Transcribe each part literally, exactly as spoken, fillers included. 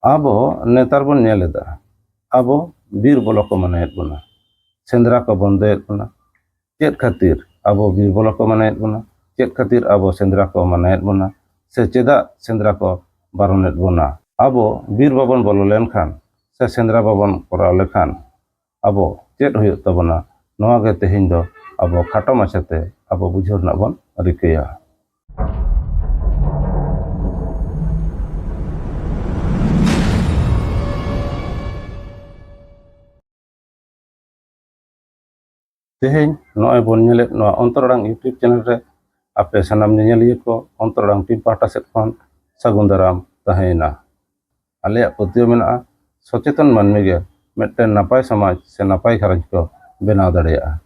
ᱟᱵᱚ ᱱᱮᱛᱟᱨ ᱵᱚᱱ ᱧᱮᱞ ᱮᱫᱟ, ᱟᱵᱚ ᱵᱤᱨ ᱵᱚᱞᱚ ᱠᱚ ᱢᱟᱱᱟᱭᱮᱫ ᱵᱚᱱᱟ, ᱥᱮᱸᱫᱽᱨᱟ ᱠᱚ ᱵᱚᱱᱫᱚᱭᱮᱫ ᱵᱚᱱᱟ᱾ ᱪᱮᱫ ᱠᱷᱟᱹᱛᱤᱨ ᱟᱵᱚ ᱵᱤᱨ ᱵᱚᱞᱚ ᱠᱚ ᱢᱟᱱᱟᱭᱮᱫ ᱵᱚᱱᱟ? ᱪᱮᱫ ᱠᱷᱟᱹᱛᱤᱨ ᱟᱵᱚ ᱥᱮᱸᱫᱽᱨᱟ ᱠᱚ ᱢᱟᱱᱟᱭᱮᱫ ᱵᱚᱱᱟ? ᱥᱮ ᱪᱮᱫᱟᱜ ᱥᱮᱸᱫᱽᱨᱟ ᱠᱚ ᱵᱟᱨᱚᱱᱮᱫ ᱵᱚᱱᱟ? ᱟᱵᱚ ᱵᱤᱨ ᱵᱟᱵᱚᱱ ᱵᱚᱞᱚ ᱞᱮᱱᱠᱷᱟᱱ ᱥᱮ ᱥᱮᱸᱫᱽᱨᱟ ᱵᱟᱵᱚᱱ ᱠᱚᱨᱟᱣ ᱞᱮᱠᱷᱟᱱ ᱟᱵᱚ ᱪᱮᱫ ᱦᱩᱭᱩᱜ ᱛᱟᱵᱚᱱᱟ? ᱱᱚᱣᱟ ᱜᱮ ᱛᱮᱦᱮᱧ ᱫᱚ ᱟᱵᱚ ᱠᱷᱟᱴᱚ ᱢᱟᱪᱷᱟᱛᱮ ᱟᱵᱚ ᱵᱩᱡᱷᱟᱹᱣ ᱨᱮᱱᱟᱜ ᱵᱚᱱ ᱨᱤᱠᱟᱹᱭᱟ᱾ ᱛᱮᱦᱮᱧ ᱱᱚᱜᱼᱚᱭ ᱵᱚᱱ ᱧᱮᱞᱮᱫ ᱱᱚᱣᱟ ᱚᱱᱛᱚᱨ ᱟᱲᱟᱝ YouTube ᱪᱮᱱᱮᱞ ᱨᱮ ᱟᱯᱮ ᱥᱟᱱᱟᱢ ᱧᱮᱧᱮᱞᱤᱭᱟᱹ ᱠᱚ ᱚᱱᱛᱚᱨ ᱟᱲᱟᱝ ᱴᱤᱢ ᱯᱟᱦᱴᱟ ᱥᱮᱫ ᱠᱷᱚᱱ ᱥᱟᱹᱜᱩᱱ ᱫᱟᱨᱟᱢ ᱛᱟᱦᱮᱸᱭᱮᱱᱟ᱾ ᱟᱞᱮᱭᱟᱜ ᱯᱟᱹᱛᱭᱟᱹᱣ ᱢᱮᱱᱟᱜᱼᱟ, ᱥᱚᱪᱮᱛᱚᱱ ᱢᱟᱹᱱᱢᱤ ᱜᱮ ᱢᱤᱫᱴᱮᱱ ᱱᱟᱯᱟᱭ ᱥᱚᱢᱟᱡᱽ ᱥᱮ ᱱᱟᱯᱟᱭ ᱜᱷᱟᱨᱚᱸᱡᱽ ᱠᱚ ᱵᱮᱱᱟᱣ ᱫᱟᱲᱮᱭᱟᱜᱼᱟ᱾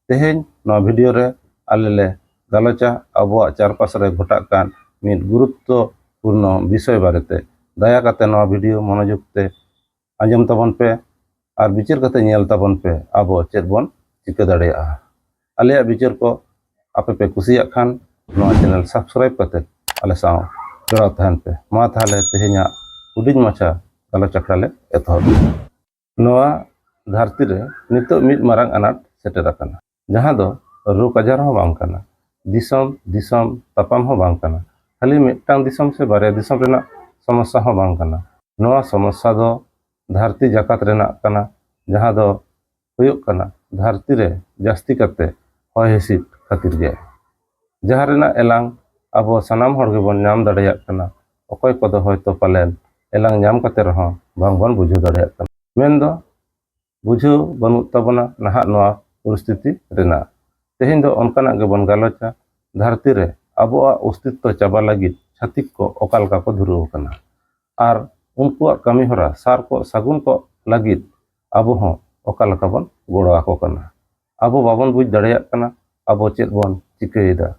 ᱛᱮᱦᱮᱧ ᱱᱚᱣᱟ ᱵᱷᱤᱰᱤᱭᱳ ᱨᱮ ᱟᱞᱮ ᱞᱮ ᱜᱟᱞᱚᱪᱟ ᱟᱵᱚᱣᱟᱜ ᱪᱟᱨᱯᱟᱥ ᱨᱮ ᱜᱷᱚᱴᱟᱜ ᱠᱟᱱ ᱢᱤᱫ ᱜᱩᱨᱩᱛᱛᱚᱯᱩᱨᱱᱚ ᱵᱤᱥᱚᱭ ᱵᱟᱨᱮᱛᱮ᱾ ᱫᱟᱭᱟ ᱠᱟᱛᱮ ᱱᱚᱣᱟ ᱵᱷᱤᱰᱤᱭᱳ ᱢᱚᱱᱚᱡᱳᱜᱽ ᱛᱮ ᱟᱸᱡᱚᱢ ᱛᱟᱵᱚᱱ ᱯᱮ ᱟᱨ ᱵᱤᱪᱟᱹᱨ ᱠᱟᱛᱮ ᱧᱮᱞ ᱛᱟᱵᱚᱱ ᱯᱮ ᱟᱵᱚ ᱪᱮᱫ ᱵᱚᱱ ᱪᱤᱠᱟᱹ ᱫᱟᱲᱮᱭᱟᱜᱼᱟ᱾ ᱟᱞᱮᱭᱟᱜ ᱵᱤᱪᱟᱹᱨ ᱠᱚ ᱟᱯᱮ ᱯᱮ ᱠᱩᱥᱤᱭᱟᱜ ᱠᱷᱟᱱ ᱱᱚᱣᱟ ᱪᱮᱱᱮᱞ ᱥᱟᱵᱥᱠᱨᱟᱭᱤᱵ ᱠᱟᱛᱮ ᱟᱞᱮ ᱥᱟᱶ ᱡᱚᱲᱟᱣ ᱛᱟᱦᱮᱱ ᱯᱮ᱾ ᱢᱟ ᱛᱟᱦᱞᱮ ᱛᱮᱦᱮᱧᱟᱜ ᱦᱩᱰᱤᱧ ᱢᱟᱪᱷᱟ ᱜᱟᱞᱚᱪ ᱟᱠᱷᱲᱟ ᱞᱮ ᱮᱛᱚᱦᱚᱵ ᱮᱫᱟ᱾ ᱱᱚᱣᱟ ᱫᱷᱟᱹᱨᱛᱤ ᱨᱮ ᱱᱤᱛᱚᱜ ᱢᱤᱫ ᱢᱟᱨᱟᱝ ᱟᱱᱟᱴ ᱥᱮᱴᱮᱨ ᱟᱠᱟᱱᱟ, ᱡᱟᱦᱟᱸ ᱫᱚ ᱨᱳᱜᱽ ᱟᱡᱟᱨ ᱦᱚᱸ ᱵᱟᱝ ᱠᱟᱱᱟ, ᱫᱤᱥᱚᱢ ᱫᱤᱥᱚᱢ ᱛᱟᱯᱟᱢ ᱦᱚᱸ ᱵᱟᱝ ᱠᱟᱱᱟ, ᱠᱷᱟᱹᱞᱤ ᱢᱤᱫᱴᱟᱝ ᱫᱤᱥᱚᱢ ᱥᱮ ᱵᱟᱨᱭᱟ ᱫᱤᱥᱚᱢ ᱨᱮᱱᱟᱜ ᱥᱚᱢᱚᱥᱥᱟ ᱦᱚᱸ ᱵᱟᱝ ᱠᱟᱱᱟ᱾ ᱱᱚᱣᱟ ᱥᱚᱢᱚᱥᱥᱟ ᱫᱚ ᱫᱷᱟᱹᱨᱛᱤ ᱡᱟᱠᱟᱛ ᱨᱮᱱᱟᱜ ᱠᱟᱱᱟ, ᱡᱟᱦᱟᱸ ᱫᱚ ᱦᱩᱭᱩᱜ ᱠᱟᱱᱟ ᱫᱷᱟᱹᱨᱛᱤ ᱨᱮ ᱡᱟᱹᱥᱛᱤ ᱠᱟᱛᱮ ᱦᱚᱭ ᱦᱤᱸᱥᱤᱫ ᱠᱷᱟᱹᱛᱤᱨ ᱜᱮ᱾ ᱡᱟᱦᱟᱸ ᱨᱮᱱᱟᱜ ᱮᱞᱟᱝ ᱟᱵᱚ ᱥᱟᱱᱟᱢ ᱦᱚᱲ ᱜᱮᱵᱚᱱ ᱧᱟᱢ ᱫᱟᱲᱮᱭᱟᱜ ᱠᱟᱱᱟ, ᱚᱠᱚᱭ ᱠᱚᱫᱚ ᱦᱚᱭᱛᱳ ᱯᱟᱞᱮᱱ ᱮᱞᱟᱝ ᱧᱟᱢ ᱠᱟᱛᱮ ᱨᱮᱦᱚᱸ ᱵᱟᱝᱵᱚᱱ ᱵᱩᱡᱷᱟᱹᱣ ᱫᱟᱲᱮᱭᱟᱜ ᱠᱟᱱᱟ᱾ ᱢᱮᱱᱫᱚ ᱵᱩᱡᱷᱟᱹᱣ ᱵᱟᱹᱱᱩᱜ ᱛᱟᱵᱚᱱᱟ ᱱᱟᱦᱟᱜ ᱱᱚᱣᱟ ᱯᱚᱨᱤᱥᱛᱷᱤᱛᱤ ᱨᱮᱱᱟᱜ᱾ ᱛᱮᱦᱮᱧ ᱫᱚ ᱚᱱᱠᱟᱱᱟᱜ ᱜᱮᱵᱚᱱ ᱜᱟᱞᱚᱪᱟ, ᱫᱷᱟᱹᱨᱛᱤ ᱨᱮ ᱟᱵᱚᱣᱟᱜ ᱚᱥᱛᱤᱛᱛᱚ ᱪᱟᱵᱟ ᱞᱟᱹᱜᱤᱫ ᱪᱷᱟᱹᱛᱤᱠ ᱠᱚ ᱚᱠᱟ ᱞᱮᱠᱟ ᱠᱚ ᱫᱷᱩᱨᱟᱹᱣ ᱟᱠᱟᱱᱟ ᱟᱨ ᱩᱱᱠᱩᱣᱟᱜ ᱠᱟᱹᱢᱤᱦᱚᱨᱟ ᱥᱟᱨ ᱠᱚᱜ ᱥᱟᱹᱜᱩᱱ ᱠᱚᱜ ᱞᱟᱹᱜᱤᱫ ᱟᱵᱚ ᱦᱚᱸ ᱚᱠᱟ ᱞᱮᱠᱟ ᱵᱚᱱ ᱜᱚᱲᱚ ᱟᱠᱚ ᱠᱟᱱᱟ᱾ ᱟᱵᱚ ᱵᱟᱵᱚᱱ ᱵᱩᱡᱽ ᱫᱟᱲᱮᱭᱟᱜ ᱠᱟᱱᱟ ᱟᱵᱚ ᱪᱮᱫ ᱵᱚᱱ ᱪᱤᱠᱟᱹᱭᱮᱫᱟ᱾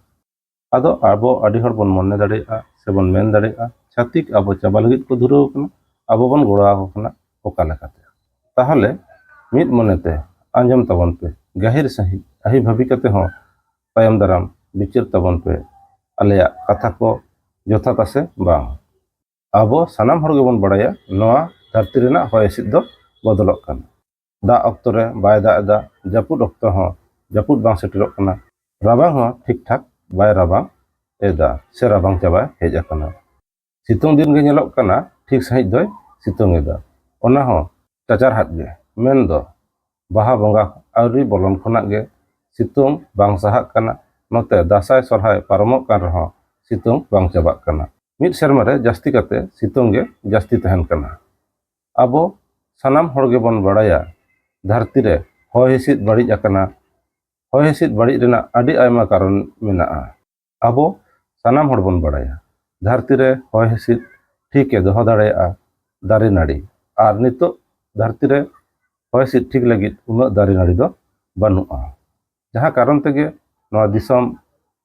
ᱟᱫᱚ ᱟᱵᱚ ᱟᱹᱰᱤ ᱦᱚᱲ ᱵᱚᱱ ᱢᱚᱱᱮ ᱫᱟᱲᱮᱭᱟᱜᱼᱟ ᱥᱮᱵᱚᱱ ᱢᱮᱱ ᱫᱟᱲᱮᱭᱟᱜᱼᱟ, ᱪᱷᱟᱹᱛᱤᱠ ᱟᱵᱚ ᱪᱟᱵᱟ ᱞᱟᱹᱜᱤᱫ ᱠᱚ ᱫᱷᱩᱨᱟᱹᱣ ᱟᱠᱟᱱᱟ, ᱟᱵᱚ ᱵᱚᱱ ᱜᱚᱲᱚ ᱟᱠᱚ ᱠᱟᱱᱟ ᱚᱠᱟ ᱞᱮᱠᱟᱛᱮ? ᱛᱟᱦᱚᱞᱮ ᱢᱤᱫ ᱢᱚᱱᱮᱛᱮ ᱟᱸᱡᱚᱢ ᱛᱟᱵᱚᱱ ᱯᱮ, ᱜᱟᱹᱦᱤᱨ ᱥᱟᱺᱦᱤᱡ ᱟᱹᱦᱤ ᱵᱷᱟᱹᱵᱤ ᱠᱟᱛᱮ ᱦᱚᱸ ᱛᱟᱭᱚᱢ ᱫᱟᱨᱟᱢ ᱵᱤᱪᱟᱹᱨ ᱛᱟᱵᱚᱱ ᱯᱮ, ᱟᱞᱮᱭᱟᱜ ᱠᱟᱛᱷᱟ ᱠᱚ ᱡᱚᱛᱷᱟᱛᱟ ᱥᱮ ᱵᱟᱝ᱾ ᱟᱵᱚ ᱥᱟᱱᱟᱢ ᱦᱚᱲ ᱜᱮᱵᱚᱱ ᱵᱟᱲᱟᱭᱟ, ᱱᱚᱣᱟ ᱫᱷᱟᱹᱨᱛᱤ ᱨᱮᱱᱟᱜ ᱦᱚᱭ ᱦᱤᱸᱥᱤᱫ ᱫᱚ ᱵᱚᱫᱚᱞᱚᱜ ᱠᱟᱱᱟ᱾ ᱫᱟᱜ ᱚᱠᱛᱚ ᱨᱮ ᱵᱟᱭ ᱫᱟᱜ ᱮᱫᱟ, ᱡᱟᱹᱯᱩᱫ ᱚᱠᱛᱚ ᱦᱚᱸ ᱡᱟᱹᱯᱩᱫ ᱵᱟᱝ ᱥᱮᱴᱮᱨᱚᱜ ᱠᱟᱱᱟ, ᱨᱟᱵᱟᱝ ᱦᱚᱸ ᱴᱷᱤᱠ ᱴᱷᱟᱠ ᱵᱟᱭ ᱨᱟᱵᱟᱝ ᱮᱫᱟ ᱥᱮ ᱨᱟᱵᱟᱝ ᱪᱟᱵᱟ ᱦᱮᱡ ᱟᱠᱟᱱᱟ᱾ ᱥᱤᱛᱩᱝ ᱫᱤᱱ ᱜᱮ ᱧᱮᱞᱚᱜ ᱠᱟᱱᱟ ᱴᱷᱤᱠ ᱥᱟᱺᱦᱤᱡ ᱫᱚᱭ ᱥᱤᱛᱩᱝ ᱮᱫᱟ, ᱚᱱᱟ ᱦᱚᱸ ᱪᱟᱪᱟᱨᱦᱟᱫ ᱜᱮ᱾ ᱢᱮᱱᱫᱚ ᱵᱟᱦᱟ ᱵᱚᱸᱜᱟ ᱟᱹᱣᱨᱤ ᱵᱚᱞᱚᱱ ᱠᱷᱚᱱᱟᱜ ᱜᱮ ᱥᱤᱛᱩᱝ ᱵᱟᱝ ᱥᱟᱦᱟᱜ ᱠᱟᱱᱟ᱾ ᱱᱚᱛᱮ ᱫᱟᱸᱥᱟᱭ ᱥᱚᱨᱦᱟᱭ ᱯᱟᱨᱚᱢᱚᱜ ᱠᱟᱱ ᱨᱮᱦᱚᱸ ᱥᱤᱛᱩᱝ ᱵᱟᱝ ᱪᱟᱵᱟᱜ ᱠᱟᱱᱟ᱾ ᱢᱤᱫ ᱥᱮᱨᱢᱟ ᱨᱮ ᱡᱟᱹᱥᱛᱤ ᱠᱟᱛᱮ ᱥᱤᱛᱩᱝ ᱜᱮ ᱡᱟᱹᱥᱛᱤ ᱛᱟᱦᱮᱱ ᱠᱟᱱᱟ᱾ ᱟᱵᱚ ᱥᱟᱱᱟᱢ ᱦᱚᱲ ᱜᱮᱵᱚᱱ ᱵᱟᱲᱟᱭᱟ, ᱫᱷᱟᱹᱨᱛᱤ ᱨᱮ ᱦᱚᱭ ᱦᱤᱸᱥᱤᱫ ᱵᱟᱹᱲᱤᱡ ᱟᱠᱟᱱᱟ᱾ ᱦᱚᱭ ᱦᱤᱸᱥᱤᱫ ᱵᱟᱹᱲᱤᱡ ᱨᱮᱱᱟᱜ ᱟᱹᱰᱤ ᱟᱭᱢᱟ ᱠᱟᱨᱚᱱ ᱢᱮᱱᱟᱜᱼᱟ᱾ ᱟᱵᱚ ᱥᱟᱱᱟᱢ ᱦᱚᱲ ᱵᱚᱱ ᱵᱟᱲᱟᱭᱟ, ᱫᱷᱟᱹᱨᱛᱤ ᱨᱮ ᱦᱚᱭ ᱦᱤᱸᱥᱤᱫ ᱴᱷᱤᱠ ᱮ ᱫᱚᱦᱚ ᱫᱟᱲᱮᱭᱟᱜᱼᱟ ᱫᱟᱨᱮ ᱱᱟᱹᱲᱤ᱾ ᱟᱨ ᱱᱤᱛᱚᱜ ᱫᱷᱟᱹᱨᱛᱤ ᱨᱮ ᱦᱚᱭ ᱦᱤᱸᱥᱤᱫ ᱴᱷᱤᱠ ᱞᱟᱹᱜᱤᱫ ᱩᱱᱟᱹᱜ ᱫᱟᱨᱮ ᱱᱟᱹᱲᱤ ᱫᱚ ᱵᱟᱹᱱᱩᱜᱼᱟ᱾ ᱡᱟᱦᱟᱸ ᱠᱟᱨᱚᱱ ᱛᱮᱜᱮ ᱱᱚᱣᱟ ᱫᱤᱥᱚᱢ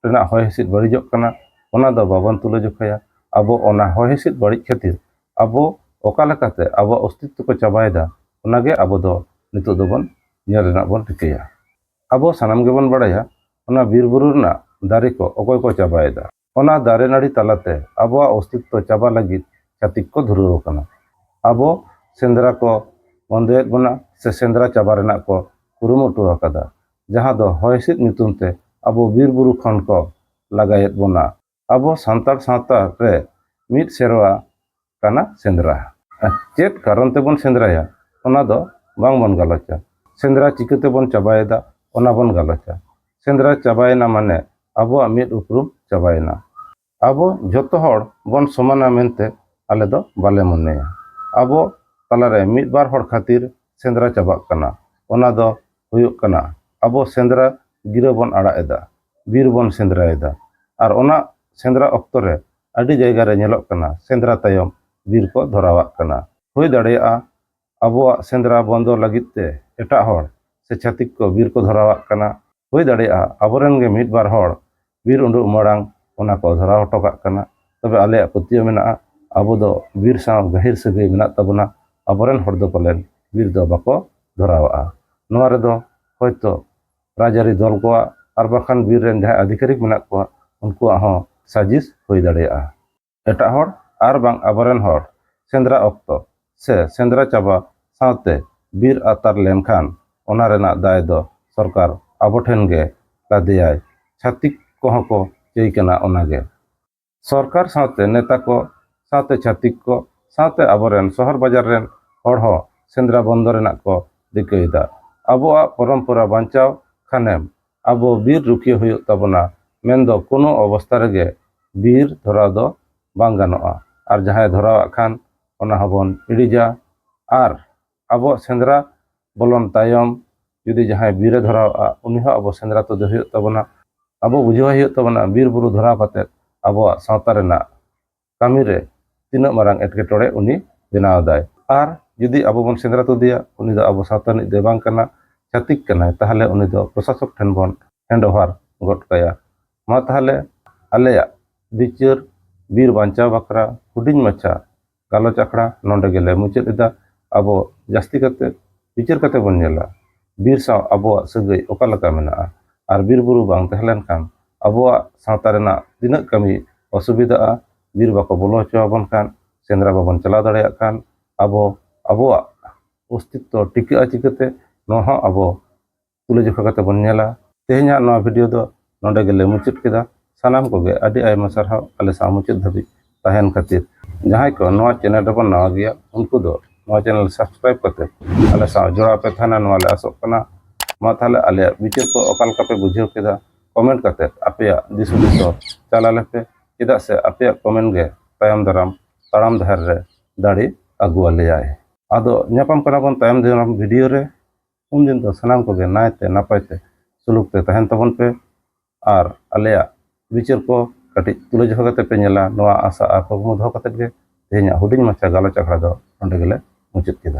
ᱨᱮᱱᱟᱜ ᱦᱚᱭ ᱦᱤᱸᱥᱤᱫ ᱵᱟᱹᱲᱤᱡᱚᱜ ᱠᱟᱱᱟ, ᱚᱱᱟ ᱫᱚ ᱵᱟᱵᱚᱱ ᱛᱩᱞᱟᱹ ᱡᱚᱠᱷᱟᱭᱟ᱾ ᱟᱵᱚ ᱚᱱᱟ ᱦᱚᱭ ᱦᱤᱸᱥᱤᱫ ᱵᱟᱹᱲᱤᱡ ᱠᱷᱟᱹᱛᱤᱨ ᱟᱵᱚ ᱚᱠᱟ ᱞᱮᱠᱟᱛᱮ ᱟᱵᱚᱣᱟᱜ ᱚᱥᱛᱤᱛᱛᱚ ᱠᱚ ᱪᱟᱵᱟᱭᱮᱫᱟ, ᱚᱱᱟᱜᱮ ᱟᱵᱚ ᱫᱚ ᱱᱤᱛᱚᱜ ᱫᱚᱵᱚᱱ ᱧᱮᱞ ᱨᱮᱱᱟᱜ ᱵᱚᱱ ᱨᱤᱠᱟᱹᱭᱟ᱾ ᱟᱵᱚ ᱥᱟᱱᱟᱢ ᱜᱮᱵᱚᱱ ᱵᱟᱲᱟᱭᱟ, ᱚᱱᱟ ᱵᱤᱨ ᱵᱩᱨᱩ ᱨᱮᱱᱟᱜ ᱫᱟᱨᱮ ᱠᱚ ᱚᱠᱚᱭ ᱠᱚ ᱪᱟᱵᱟᱭᱮᱫᱟ᱾ ᱚᱱᱟ ᱫᱟᱨᱮ ᱱᱟᱹᱲᱤ ᱛᱟᱞᱟᱛᱮ ᱟᱵᱚᱣᱟᱜ ᱚᱥᱛᱤᱛᱛᱚ ᱪᱟᱵᱟ ᱞᱟᱹᱜᱤᱫ ᱪᱷᱟᱹᱛᱤᱠ ᱠᱚ ᱫᱷᱩᱨᱟᱹᱣ ᱟᱠᱟᱱᱟ᱾ ᱟᱵᱚ ᱥᱮᱸᱫᱽᱨᱟ ᱠᱚ ᱵᱚᱱᱫᱚᱭᱮᱫ ᱵᱚᱱᱟ ᱥᱮ ᱥᱮᱸᱫᱽᱨᱟ ᱪᱟᱵᱟ ᱨᱮᱱᱟᱜ ᱠᱚ ᱠᱩᱨᱩᱢᱩᱴᱩ ᱟᱠᱟᱫᱟ, ᱡᱟᱦᱟᱸ ᱫᱚ ᱦᱚᱭ ᱦᱤᱸᱥᱤᱫ ᱧᱩᱛᱩᱢ ᱛᱮ ᱟᱵᱚ ᱵᱤᱨ ᱵᱩᱨᱩ ᱠᱷᱚᱱ ᱠᱚ ᱞᱟᱜᱟᱭᱮᱫ ᱵᱚᱱᱟ᱾ ᱟᱵᱚ ᱥᱟᱱᱛᱟᱲ ᱥᱟᱶᱛᱟ ᱨᱮ ᱢᱤᱫ ᱥᱮᱨᱣᱟ ᱠᱟᱱᱟ ᱥᱮᱸᱫᱽᱨᱟ᱾ ᱪᱮᱫ ᱠᱟᱨᱚᱱ ᱛᱮᱵᱚᱱ ᱥᱮᱸᱫᱽᱨᱟᱭᱟ, ᱚᱱᱟ ᱫᱚ ᱵᱟᱝ ᱵᱚᱱ ᱜᱟᱞᱚᱪᱟ᱾ ᱥᱮᱸᱫᱽᱨᱟ ᱪᱤᱠᱟᱹ ᱛᱮᱵᱚᱱ ᱪᱟᱵᱟᱭᱮᱫᱟ, ᱚᱱᱟ ᱵᱚᱱ ᱜᱟᱞᱚᱪᱟ᱾ ᱥᱮᱸᱫᱽᱨᱟ ᱪᱟᱵᱟᱭᱮᱱᱟ ᱢᱟᱱᱮ ᱟᱵᱚᱣᱟᱜ ᱢᱤᱫ ᱩᱯᱨᱩᱢ ᱪᱟᱵᱟᱭᱮᱱᱟ᱾ ᱟᱵᱚ ᱡᱷᱚᱛᱚ ᱦᱚᱲ ᱵᱚᱱ ᱥᱚᱢᱟᱱᱟ ᱢᱮᱱᱛᱮ ᱟᱞᱮ ᱫᱚ ᱵᱟᱞᱮ ᱢᱚᱱᱮᱭᱟ᱾ ᱟᱵᱚ ᱛᱟᱞᱟᱨᱮ ᱢᱤᱫ ᱵᱟᱨ ᱦᱚᱲ ᱠᱷᱟᱹᱛᱤᱨ ᱥᱮᱸᱫᱽᱨᱟ ᱪᱟᱵᱟᱜ ᱠᱟᱱᱟ᱾ ᱚᱱᱟ ᱫᱚ ᱦᱩᱭᱩᱜ ᱠᱟᱱᱟ, ᱟᱵᱚ ᱥᱮᱸᱫᱽᱨᱟ ᱜᱤᱨᱟᱹ ᱵᱚᱱ ᱟᱲᱟᱜ ᱮᱫᱟ, ᱵᱤᱨ ᱵᱚᱱ ᱥᱮᱸᱫᱽᱨᱟᱭᱮᱫᱟ᱾ ᱟᱨ ᱚᱱᱟ ᱥᱮᱸᱫᱽᱨᱟ ᱚᱠᱛᱚ ᱨᱮ ᱟᱹᱰᱤ ᱡᱟᱭᱜᱟ ᱨᱮ ᱧᱮᱞᱚᱜ ᱠᱟᱱᱟ, ᱥᱮᱸᱫᱽᱨᱟ ᱛᱟᱭᱚᱢ ᱵᱤᱨ ᱠᱚ ᱫᱷᱚᱨᱟᱣᱟᱜ ᱠᱟᱱᱟ᱾ ᱦᱩᱭ ᱫᱟᱲᱮᱭᱟᱜᱼᱟ, ᱟᱵᱚᱣᱟᱜ ᱥᱮᱸᱫᱽᱨᱟ ᱵᱚᱱᱫᱚ ᱞᱟᱹᱜᱤᱫ ᱛᱮ ᱮᱴᱟᱜ ᱦᱚᱲ ᱥᱮ ᱪᱷᱟᱹᱛᱤᱠ ᱠᱚ ᱵᱤᱨ ᱠᱚ ᱫᱷᱚᱨᱟᱣᱟᱜ ᱠᱟᱱᱟ᱾ ᱦᱩᱭ ᱫᱟᱲᱮᱭᱟᱜᱼᱟ, ᱟᱵᱚᱨᱮᱱ ᱜᱮ ᱢᱤᱫ ᱵᱟᱨ ᱦᱚᱲ ᱵᱤᱨ ᱩᱰᱩᱠ ᱢᱟᱲᱟᱝ ᱚᱱᱟ ᱠᱚ ᱫᱷᱚᱨᱟᱣ ᱦᱚᱴᱚ ᱠᱟᱜ ᱠᱟᱱᱟ᱾ ᱛᱚᱵᱮ ᱟᱞᱮᱭᱟᱜ ᱯᱟᱹᱛᱭᱟᱹᱣ ᱢᱮᱱᱟᱜᱼᱟ, ᱟᱵᱚ ᱫᱚ ᱵᱤᱨ ᱥᱟᱶ ᱜᱟᱹᱦᱤᱨ ᱥᱟᱹᱜᱟᱹᱭ ᱢᱮᱱᱟᱜ ᱛᱟᱵᱚᱱᱟ, ᱟᱵᱚᱨᱮᱱ ᱦᱚᱲ ᱫᱚ ᱯᱟᱞᱮᱱ ᱵᱤᱨ ᱫᱚ ᱵᱟᱠᱚ ᱫᱷᱚᱨᱟᱣᱟᱜᱼᱟ᱾ ᱱᱚᱣᱟ ᱨᱮᱫᱚ ᱦᱚᱭᱛᱚ ᱨᱟᱡᱽᱟᱹᱨᱤ ᱫᱚᱞ ᱠᱚᱣᱟᱜ ᱟᱨ ᱵᱟᱝᱠᱷᱟᱱ ᱵᱤᱨ ᱨᱮᱱ ᱡᱟᱦᱟᱸᱭ ᱟᱫᱷᱤᱠᱟᱨᱤᱠ ᱢᱮᱱᱟᱜ ᱠᱚᱣᱟ, ᱩᱱᱠᱩᱣᱟᱜ ᱦᱚᱸ ᱥᱟᱹᱡᱤᱥ ᱦᱩᱭ ᱫᱟᱲᱮᱭᱟᱜᱼᱟ᱾ ᱮᱴᱟᱜ ᱦᱚᱲ ᱟᱨ ᱵᱟᱝ ᱟᱵᱚᱨᱮᱱ ᱦᱚᱲ ᱥᱮᱸᱫᱽᱨᱟ ᱚᱠᱛᱚ ᱥᱮ ᱥᱮᱸᱫᱽᱨᱟ ᱪᱟᱵᱟ ᱥᱟᱶᱛᱮ ᱵᱤᱨ ᱟᱛᱟᱨ ᱞᱮᱱᱠᱷᱟᱱ ᱚᱱᱟ ᱨᱮᱱᱟᱜ ᱫᱟᱭ ᱫᱚ ᱥᱚᱨᱠᱟᱨ ᱟᱵᱚ ᱴᱷᱮᱱ ᱜᱮ ᱞᱟᱫᱮᱭᱟᱭ᱾ ᱪᱷᱟᱹᱛᱤᱠ ᱠᱚᱦᱚᱸ ᱠᱚ ᱪᱟᱹᱭ ᱠᱟᱱᱟ ᱚᱱᱟᱜᱮ᱾ ᱥᱚᱨᱠᱟᱨ ᱥᱟᱶᱛᱮ ᱱᱮᱛᱟ ᱠᱚ ᱥᱟᱶᱛᱮ ᱪᱷᱟᱹᱛᱤᱠ ᱠᱚ ᱥᱟᱶᱛᱮ ᱟᱵᱚᱨᱮᱱ ᱥᱚᱦᱚᱨ ᱵᱟᱡᱟᱨ ᱨᱮᱱ ᱦᱚᱲ ᱦᱚᱸ ᱥᱮᱸᱫᱽᱨᱟ ᱵᱚᱱᱫᱚ ᱨᱮᱱᱟᱜ ᱠᱚ ᱨᱤᱠᱟᱹᱭᱮᱫᱟ᱾ ᱟᱵᱚᱣᱟᱜ ᱯᱚᱨᱚᱢᱯᱚᱨᱟ ᱵᱟᱧᱪᱟᱣ ᱠᱷᱟᱱᱮᱢ ᱟᱵᱚ ᱵᱤᱨ ᱨᱩᱠᱷᱤᱭᱟᱹ ᱦᱩᱭᱩᱜ ᱛᱟᱵᱚᱱᱟ, ᱢᱮᱱᱫᱚ ᱠᱳᱱᱳ ᱚᱵᱚᱥᱛᱟ ᱨᱮᱜᱮ ᱵᱤᱨ ᱫᱷᱚᱨᱟᱣ ᱫᱚ ᱵᱟᱝ ᱜᱟᱱᱚᱜᱼᱟ᱾ ᱟᱨ ᱡᱟᱦᱟᱸᱭ ᱫᱷᱚᱨᱟᱣᱟᱜ ᱠᱷᱟᱱ ᱚᱱᱟ ᱦᱚᱸᱵᱚᱱ ᱤᱲᱤᱡᱟ᱾ ᱟᱨ ᱟᱵᱚᱣᱟᱜ ᱥᱮᱸᱫᱽᱨᱟ ᱵᱚᱞᱚᱱ ᱛᱟᱭᱚᱢ ᱡᱩᱫᱤ ᱡᱟᱦᱟᱸᱭ ᱵᱤᱨᱮ ᱫᱷᱚᱨᱟᱣᱟᱜᱼᱟ, ᱩᱱᱤ ᱦᱚᱸ ᱟᱵᱚ ᱥᱮᱸᱫᱽᱨᱟ ᱛᱩᱫᱮ ᱦᱩᱭᱩᱜ ᱛᱟᱵᱚᱱᱟ᱾ ᱟᱵᱚ ᱵᱩᱡᱷᱟᱹᱣ ᱦᱩᱭᱩᱜ ᱛᱟᱵᱚᱱᱟ ᱵᱤᱨ ᱵᱩᱨᱩ ᱫᱷᱚᱨᱟᱣ ᱠᱟᱛᱮ ᱟᱵᱚᱣᱟᱜ ᱥᱟᱶᱛᱟ ᱨᱮᱱᱟᱜ ᱠᱟᱹᱢᱤ ᱨᱮ ᱛᱤᱱᱟᱹᱜ ᱢᱟᱨᱟᱝ ᱮᱴᱠᱮᱴᱚᱬᱮ ᱩᱱᱤ ᱵᱮᱱᱟᱣ ᱮᱫᱟᱭ᱾ ᱟᱨ ᱡᱩᱫᱤ ᱟᱵᱚ ᱵᱚᱱ ᱥᱮᱸᱫᱽᱨᱟ ᱛᱩᱫᱮᱭᱟ, ᱩᱱᱤ ᱫᱚ ᱟᱵᱚ ᱥᱟᱶᱛᱟ ᱨᱤᱱᱤᱡ ᱫᱚ ᱵᱟᱝ ᱠᱟᱱᱟ, ᱪᱷᱟᱹᱛᱤᱠ ᱠᱟᱱᱟᱭ, ᱛᱟᱦᱚᱞᱮ ᱩᱱᱤ ᱫᱚ ᱯᱨᱚᱥᱟᱥᱚᱠ ᱴᱷᱮᱱ ᱵᱚᱱ hand over ᱜᱚᱫ ᱠᱟᱭᱟ᱾ ᱢᱟ ᱛᱟᱦᱚᱞᱮ ᱟᱞᱮᱭᱟᱜ ᱵᱤᱪᱟᱹᱨ ᱵᱤᱨ ᱵᱟᱧᱪᱟᱣ ᱵᱟᱠᱷᱨᱟ ᱦᱩᱰᱤᱧ ᱢᱟᱪᱷᱟ ᱜᱟᱞᱚᱪ ᱟᱠᱷᱲᱟ ᱱᱚᱰᱮ ᱜᱮᱞᱮ ᱢᱩᱪᱟᱹᱫ ᱮᱫᱟ᱾ ᱟᱵᱚ ᱡᱟᱹᱥᱛᱤ ᱠᱟᱛᱮ ᱵᱤᱪᱟᱹᱨ ᱠᱟᱛᱮ ᱵᱚᱱ ᱧᱮᱞᱟ ᱵᱤᱨ ᱥᱟᱶ ᱟᱵᱚᱣᱟᱜ ᱥᱟᱹᱜᱟᱹᱭ ᱚᱠᱟ ᱞᱮᱠᱟ ᱢᱮᱱᱟᱜᱼᱟ, ᱟᱨ ᱵᱤᱨ ᱵᱩᱨᱩ ᱵᱟᱝ ᱛᱟᱦᱮᱸ ᱞᱮᱱᱠᱷᱟᱱ ᱟᱵᱚᱣᱟᱜ ᱥᱟᱶᱛᱟ ᱨᱮᱱᱟᱜ ᱛᱤᱱᱟᱹᱜ ᱠᱟᱹᱢᱤ ᱚᱥᱩᱵᱤᱫᱷᱟᱜᱼᱟ᱾ ᱵᱤᱨ ᱵᱟᱠᱚ ᱵᱚᱞᱚ ᱦᱚᱪᱚ ᱟᱵᱚᱱ ᱠᱷᱟᱱ, ᱥᱮᱸᱫᱽᱨᱟ ᱵᱟᱵᱚᱱ ᱪᱟᱞᱟᱣ ᱫᱟᱲᱮᱭᱟᱜ ᱠᱷᱟᱱ, ᱟᱵᱚ ᱟᱵᱚᱣᱟᱜ ᱚᱥᱛᱤᱛᱛᱚ ᱴᱤᱠᱟᱹᱜᱼᱟ ᱪᱤᱠᱟᱹᱛᱮ, ᱱᱚᱣᱟ ᱦᱚᱸ ᱟᱵᱚ ᱛᱩᱞᱟᱹᱡᱚᱠᱷᱟ ᱠᱟᱛᱮ ᱵᱚᱱ ᱧᱮᱞᱟ᱾ ᱛᱮᱦᱮᱧᱟᱜ ᱱᱚᱣᱟ ᱵᱷᱤᱰᱤᱭᱳ ᱫᱚ ᱱᱚᱰᱮ ᱜᱮᱞᱮ ᱢᱩᱪᱟᱹᱫ ᱠᱮᱫᱟ᱾ ᱥᱟᱱᱟᱢ ᱠᱚᱜᱮ ᱟᱹᱰᱤ ᱟᱭᱢᱟ ᱥᱟᱨᱦᱟᱣ ᱟᱞᱮ ᱥᱟᱶ ᱢᱩᱪᱟᱹᱫ ᱫᱷᱟᱹᱵᱤᱡ ᱛᱟᱦᱮᱱ ᱠᱷᱟᱹᱛᱤᱨ᱾ ᱡᱟᱦᱟᱸᱭ ᱠᱚ ᱱᱚᱣᱟ ᱪᱮᱱᱮᱞ ᱨᱮᱵᱚᱱ ᱱᱟᱣᱟ ᱜᱮᱭᱟ, ᱩᱱᱠᱩ ᱫᱚ ᱱᱚᱣᱟ ᱪᱮᱱᱮᱞ ᱥᱟᱵᱥᱠᱨᱟᱭᱤᱵ ᱠᱟᱛᱮ ᱟᱞᱮ ᱥᱟᱶ ᱡᱚᱲᱟᱣ ᱯᱮ ᱛᱟᱦᱮᱱᱟ, ᱱᱚᱣᱟ ᱞᱮ ᱟᱥᱚᱜ ᱠᱟᱱᱟ᱾ ᱢᱟ ᱛᱟᱦᱞᱮ ᱟᱞᱮᱭᱟᱜ ᱵᱤᱪᱟᱹᱨ ᱠᱚ ᱚᱠᱟ ᱞᱮᱠᱟ ᱯᱮ ᱵᱩᱡᱷᱟᱹᱣ ᱠᱮᱫᱟ, ᱠᱚᱢᱮᱱᱴ ᱠᱟᱛᱮ ᱟᱯᱮᱭᱟᱜ ᱫᱤᱥ ᱦᱩᱫᱤᱥ ᱫᱚ ᱪᱟᱞ ᱟᱞᱮ ᱯᱮ, ᱪᱮᱫᱟᱜ ᱥᱮ ᱟᱯᱮᱭᱟᱜ ᱠᱚᱢᱮᱱᱴ ᱜᱮ ᱛᱟᱭᱚᱢ ᱫᱟᱨᱟᱢ ᱛᱟᱲᱟᱢ ᱰᱟᱦᱟᱨ ᱨᱮ ᱫᱟᱲᱮ ᱟᱹᱜᱩ ᱟᱞᱮᱭᱟᱭ᱾ ᱟᱫᱚ ᱧᱟᱯᱟᱢ ᱠᱟᱱᱟ ᱵᱚᱱ ᱛᱟᱭᱚᱢ ᱫᱟᱨᱟᱢ ᱵᱷᱤᱰᱤᱭᱳ ᱨᱮ᱾ ᱩᱱᱫᱤᱱ ᱫᱚ ᱥᱟᱱᱟᱢ ᱠᱚᱜᱮ ᱱᱟᱭᱛᱮ ᱱᱟᱯᱟᱭ ᱛᱮ ᱥᱩᱞᱩᱠ ᱛᱮ ᱛᱟᱦᱮᱱ ᱛᱟᱵᱚᱱ ᱯᱮ᱾ ᱟᱨ ᱟᱞᱮᱭᱟᱜ ᱵᱤᱪᱟᱹᱨ ᱠᱚ ᱠᱟᱹᱴᱤᱡ ᱛᱩᱞᱟᱹᱡᱚᱠᱷᱟ ᱠᱟᱛᱮ ᱯᱮ ᱧᱮᱞᱟ, ᱱᱚᱣᱟ ᱟᱥᱟ ᱟᱨ ᱠᱩᱠᱢᱩ ᱫᱚᱦᱚ ᱠᱟᱛᱮ ᱜᱮ ᱛᱮᱦᱮᱧᱟᱜ ᱦᱩᱰᱤᱧ ᱢᱟᱪᱷᱟ ᱜᱟᱞᱚᱪ ᱟᱠᱷᱲᱟ ᱫᱚ ᱱᱚᱰᱮ ᱜᱮᱞᱮ ᱢᱩᱪᱟᱹᱫ ᱠᱮᱫᱟ᱾